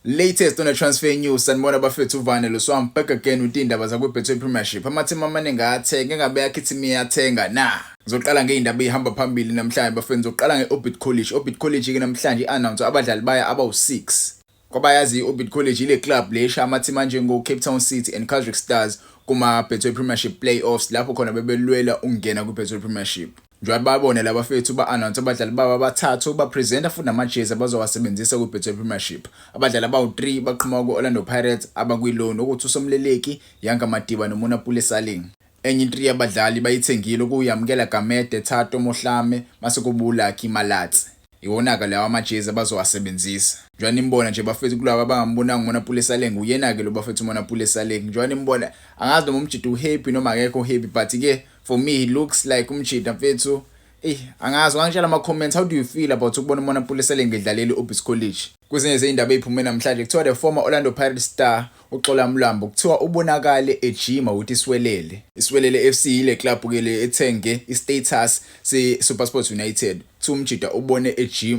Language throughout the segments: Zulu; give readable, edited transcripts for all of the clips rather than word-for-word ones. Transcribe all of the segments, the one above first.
Latest on the transfer news, sanibona bafethu. Uvane lo, so I'm back again with indaba zakwi-Betway Premiership. Amateam amaningi ayathenga, engabe yakho i-team iyathenga na? Ngizoqala ngey'ndaba ey'hamba phambili namhlanje, bafethu. Ngizoqala nge-Orbit College. Orbit College-ke namhlanje i-announce abadlali baya abawu-6. Kwabayazi i-Orbit College, ile club le eshaya amateam anjengo-Cape Town City and Casric Stars kuma-Betway Premiership playoffs, lapho khona bebelwela ukungena kwi-Betway Premiership. Njengoba babone laba fethu, ba-announce abadlali babo abathathu, bapresenta futhi namajezi abazowasebenzisa kwi-Betway Premiership. Abadlali abawu-3 baqhamuka ku-Orlando Pirates abakwi-loan, ukuthi uSomleleki, Yanga Madiba noMonapule Saleng. Enye i-3 yabadlali bayithengile, okuyamukela Gamede, Thato Mohlame, mase kuba uLucky Malatsi. Iwona-ke lawa amajezi abazowasebenzisa. Njengoba nimbona nje bafethu, kulaba abangambonanga uMonapule Saleng, uyena-ke lo bafethu uMonapule Saleng. Njengoba nimbona, angazi noma umjida uhappy noma akekho happy, but-ke for me he looks like umjida mfethu. Eyi, angazi, ungangitshela ama-comments, how do you feel about ukubona uMonapule Saleng edlalela i-Orbit College? Kwezinye zey'ndaba ey'phume namhlanje, kuthiwa the former Orlando Pirates star uXola Mlambo kuthiwa ubonakale ejima ukuthi iSiwelele. ISiwelele FC ile club-ke le ethenge i-status se-SuperSport United. Kuthiwa umjida ubone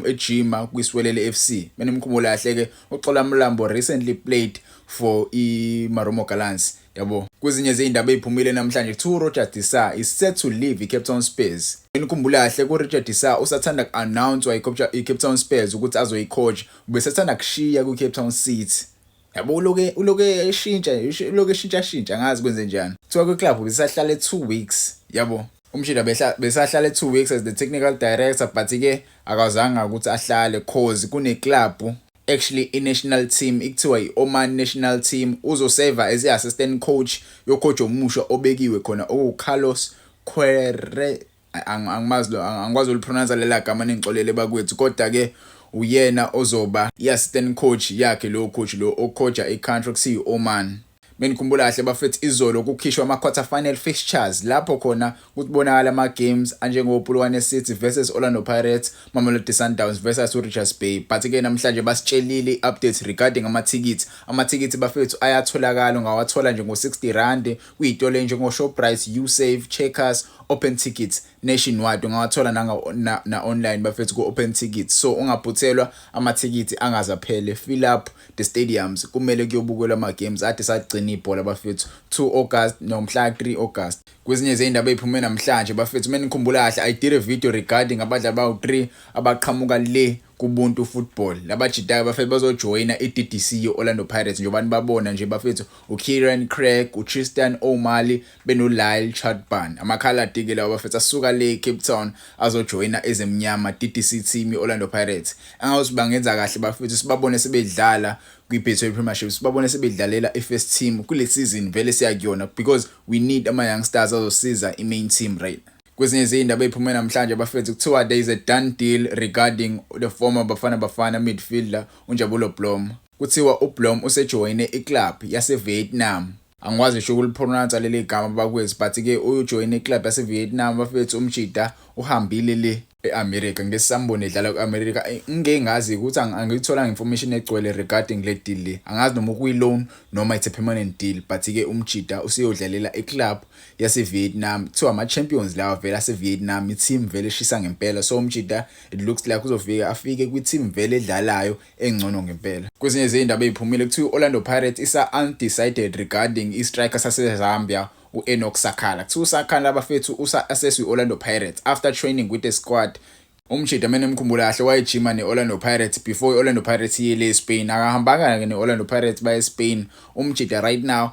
ejima kwiSiwelele FC. Mina ngikhumbula kahle-ke, uXola Mlambo recently played for i-Marumo Gallants, yabo. Kwezinye zey'ndaba ey'phumile namhlanje, kuthiwa uRoger De Sa is set to leave i-Cape Town Spurs. Nikhumbula kahle ku-Roger De Sa usathanda ku-announce i-Cape Town Spurs ukuthi azoyi-coach, ubesathanda kushiya kwi-Cape Town City. Yabo, uloke eshintsha, uloke eshintsha shintsha, angazi kwenze njani. Kuthiwa kwi-club besahlale 2 weeks, yabo. Umshida besahlale 2 weeks as the technical director, but-ke akazange ukuthi ahlale cause kune-club, actually i-national team ikuthiwa i-Oman national team, uzoseva as i-assistant coach yocoach omusha obekiwe khona, owu-Carlos Quere. Angimazi lo, angikwazi ukulipronounce lela gama, ningixolele bakwethu, kodwa-ke uyena ozoba i-assistant coach yakhe lo coach lo ocoacha i-country okusiyi Oman. Benikhumbula kahle bafethu, izolo kukhishwa ama-quarter final fixtures, lapho khona kubonakala ama-games anjengo-Polokwane City versus Orlando Pirates, Mamelodi Sundowns versus uRichards Bay. But-ke namhlanje basitshelile i-updates regarding amathikithi. Amathikithi bafethu ayatholakala, ungawathola nje ngo-R60 kwiy'tolo njengo-Shoprite, Usave, Checkers, Open Tickets nationwide. Ungawathola na-online bafethu ku-Open Tickets, so ungaphuthelwa amathikithi angaze aphele. Fill up the stadiums, kumele kuyobukelwa ama-games ade sagcina ibhola bafethu, 2 August nomhla 3 August. Kwezinye zey'ndaba ey'phume namhlanje bafethu, uma nikhumbula kahle, I did a video regarding abadlali bawu-3 abaqhamuka le kuBuntu Football. Labajitayo bafethu bazojoyina i-DDC ye-Orlando Pirates. Njengoba nibabona nje bafethu, uKieran Craig, uTristan O'Malley benoLyle Chadburn, amakhaladi-ke lawa bafethu asuka le Cape Town azojoyina ezemnyama DDC team ye-Orlando Pirates. Angawuthi bangenza kahle bafethu, sibabone sebedlala kwi-Betway Premiership, sibabone sebedlalela i-first team kule season vele siya kuyona, because we need ama-youngsters azosiza i-main team, right? Kwezinye izindaba ey'phume namhlanje bafethu, kuthiwa there is a done deal regarding the former Bafana Bafana midfielder uNjabulo Blom. Kuthiwa uBlom usejoyine iclub yase-Vietnam. Angikwazi ngisho ukulipronounce leli gama bakwethu, but-ke ujoyine iclub yase-Vietnam bafethu. Umjida uhambile le e-America, ngesambone edlala ku-America. Ngike ngazi ukuthi angiyitholanga information egcwele regarding le deal le, angazi noma kuyi-loan noma it's a permanent deal, but-ke umjida useyodlalela iclub yase-Vietnam. Kuthiwa ama-champions lawa vele ase-Vietnam, i-team vele eshisa ngempela. So umjida it looks like uzofika afike kwi-team vele edlalayo engcono ngempela. Kwezinye zey'ndaba ey'phumile, kuthiwa i-Orlando Pirates isa-undecided regarding i-striker sase-Zambia u-Enoch Sakala. Kuthiwa uSakala bafethu usa-assesswe i-Orlando Pirates after training with the squad. Umjida, mina ngikhumbula kahle, wayejima ne-Orlando Pirates before i-Orlando Pirates iye e-Spain. Akahambanga-ke ne-Orlando Pirates baye e-Spain. Umjida right now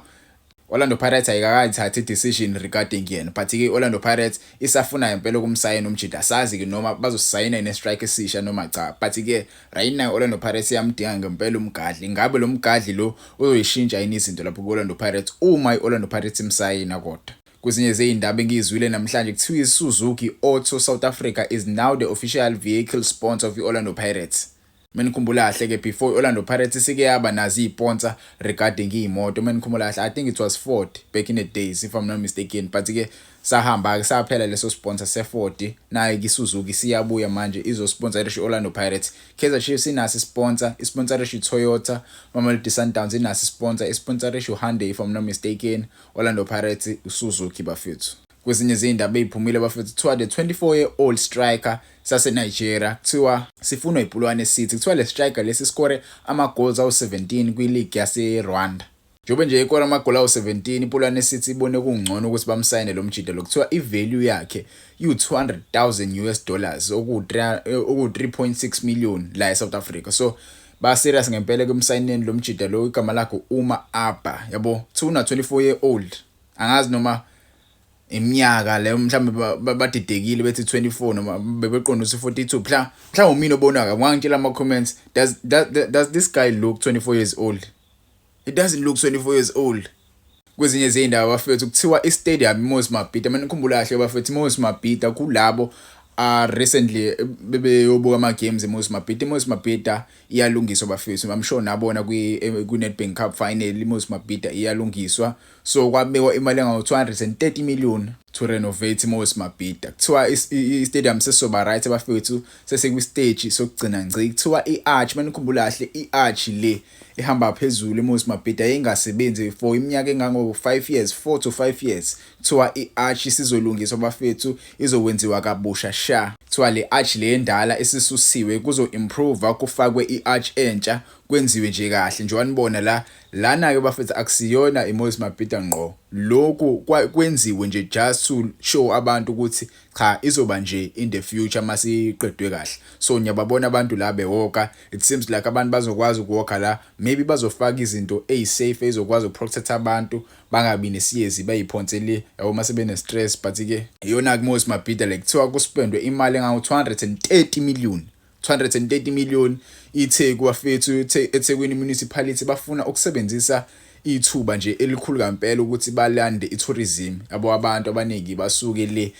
Orlando Pirates ayikakayithathi i-decision regarding yena, but-ke i-Orlando Pirates isafuna ngempela ukumsayina umjida. Asazi-ke noma bazosayina ne-striker esisha noma cha, but-ke right now Orlando Pirates iyamdinga ngempela umgadli. Ingabe lo mgadli lo uzoyishintsha yini izinto lapho ku-Orlando Pirates uma i-Orlando Pirates imsayina? Kodwa kwezinye zey'ndaba engiyizwile namhlanje, kuthiwa i-Suzuki Auto South Africa is now the official vehicle sponsor of i-Orlando Pirates. Mina ngikhumbula kahle-ke, before i-Orlando Pirates isike yaba nazo iy'sponsor regarding iy'moto. Mina ngikhumbula kahle, I think it was Ford back in the days, if I'm not mistaken, but-ke sahamba-ke saphela leso sponsor se-Ford. Nayo-ke i-Suzuki siyabuya manje izosponsorisha i-Orlando Pirates. Kaizer Chiefs inaso isponsor, isponsorisha i-Toyota. Mamelodi Sundowns inaso isponsor, isponsorisha u-Hyundai, if I'm not mistaken. Orlando Pirates, uSuzuki bafethu. Kwezinye izindaba eziphumile bafethu, kuthiwa the 24 year old striker saseNigeria kuthiwa sifunwa iPolokwane City. Kuthiwa le striker lesi score ama-goals awu-17 kwi-league yase-Rwanda. Njengoba nje ikora amagoli awu-17, iPolokwane City ibone kungcono ukuthi bamsayine lo mjida lo. Kuthiwa i-value yakhe iwu-200,000 US dollars, oku-3.6 million la eSouth Africa. So ba serious ngempela kumsayineni lo mjida lo. Igama lakhe Uma Abba, yabo. Kuthiwa una 24 year old. Angazi noma iminyaka leyo mhlawumbe badidekile bethi 24 noma bebeqonda ukuthi 42. Mhlawumbe umina obonaka ungangitshela ama comments, does this guy look 24 years old? He doesn't look 24 years old. Kwezinye izindaba bafethu, kuthiwa i-stadium iMoses Mabhida, mina ngikhumbula kahle bafethu, iMoses Mabhida, kulabo recently bebeyobuka ama games eMoses Mabhida, iMoses Mabhida iyalungiswa bafethu. I'm sure nabona kwi Nedbank Cup final, iMoses Mabhida iyalungiswa. So kwabekwa imali engawu 230 million to renovate iMoses Mabhida. Kuthiwa i-stadium sesizoba right bafethu, sesekwi stage sokugcina ngci. Kuthiwa i-arch, manikhumbula kahle, i-arch le ehamba phezulu eMoses Mabhida yayingasebenzi for iminyaka engango 5 years, 4 to 5 years. Kuthiwa i-arch isizolungiswa bafethu, izokwenziwa kabusha sha. Kuthiwa le arch le endala esisusiwe kuzo improve, kufakwe i-arch entsha, kwenziwe nje kahle njengoba nibona la. Lana ke bafethu akusiyona iMoses Mabhida ngqo, lokhu kwenziwe nje just to show abantu ukuthi cha, izoba nje in the future masiqedwe kahle. So ngiyababona abantu la bewalka. It seems like abantu bazokwazi ukuwalka la. Maybe bazofaka izinto ezisafe ezokwazi ukuprotect abantu, bangabi nesiyezi, bayiphonse le, yabo, mase bene stress. But ke iyona ke Moses Mabhida le, kuthiwa kuspendwe imali engango 230 million, 230 million. iTheku bafethu, eThekwini Municipality bafuna ukusebenzisa ithuba nje elikhulu kampela ukuthi balande i-tourism, yabo. Abantu abaningi basuke le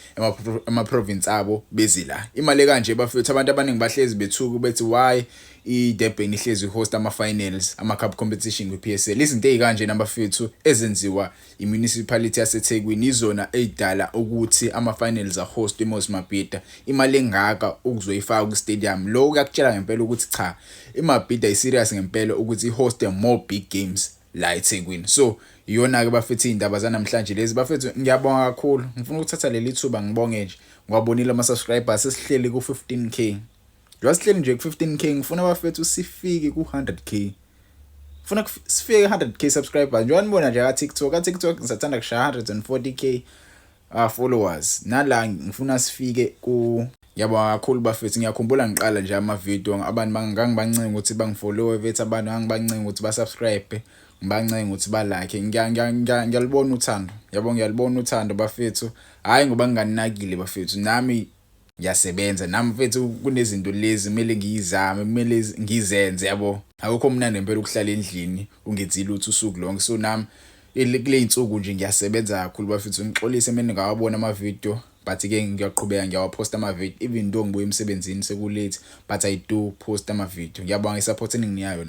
ema-province abo beze la. Imali kanje bafethu, abantu abaningi bahlezi bethuka bethi why iDurban ihlezi host ama-finals ama-cup competition kwi-PSL. Izinto ezikanje nabafethu ezenziwa i-municipality yaseThekwini izona ezidala ukuthi ama-finals ahost eMoses Mabhida. Imali engaka ukuzoyifaka ku-stadium lo, kuyakutshela ngempela ukuthi cha, iMabhida i-serious ngempela ukuthi i-host more big games la eThekwini. So iyona ke bafethu izindaba zanamhlanje lezi. Bafethu, ngiyabonga kakhulu. Ngifuna ukuthatha leli thuba ngibonge nje, ngiwabonile ama subscribers, sesihleli ku 15K. Njengoba sihleli nje ku 15K, ngifuna bafethu sifike ku 100K. Ngifuna sifike 100K subscribers. Njengoba nibona nje ka TikTok ngisathanda kushaya 140K followers. Nala ngifuna sifike ku. Ngiyabonga kakhulu bafethu. Ngiyakhumbula ngiqala nje ama-video, abantu ngangibancenga ukuthi bangifollowe bethi, abantu ngangibancenga ukuthi ba-subscribe, ngibancenga ukuthi ba-like. Ngiyalibona uthando, yabo, ngiyalibona uthando bafethu. Hhayi ngoba nginganinakile bafethu, nami ngiyasebenza nami mfethu, kunezinto lezi kumele ngiyizame, kumele ngizenze, yabo. Akukho mnandi ngempela ukuhlala endlini ungenzi lutho usuku lonke. So nami kule y'nsuku nje ngiyasebenza kakhulu bafethu. Ngixolise uma ningawaboni ama-video, but-ke ngiyaqhubeka ngiyawaphosta ama-video even though ngibuya emsebenzini seku-late, but I do post ama-video. Ngiyabonga i-support eninginikayo yona.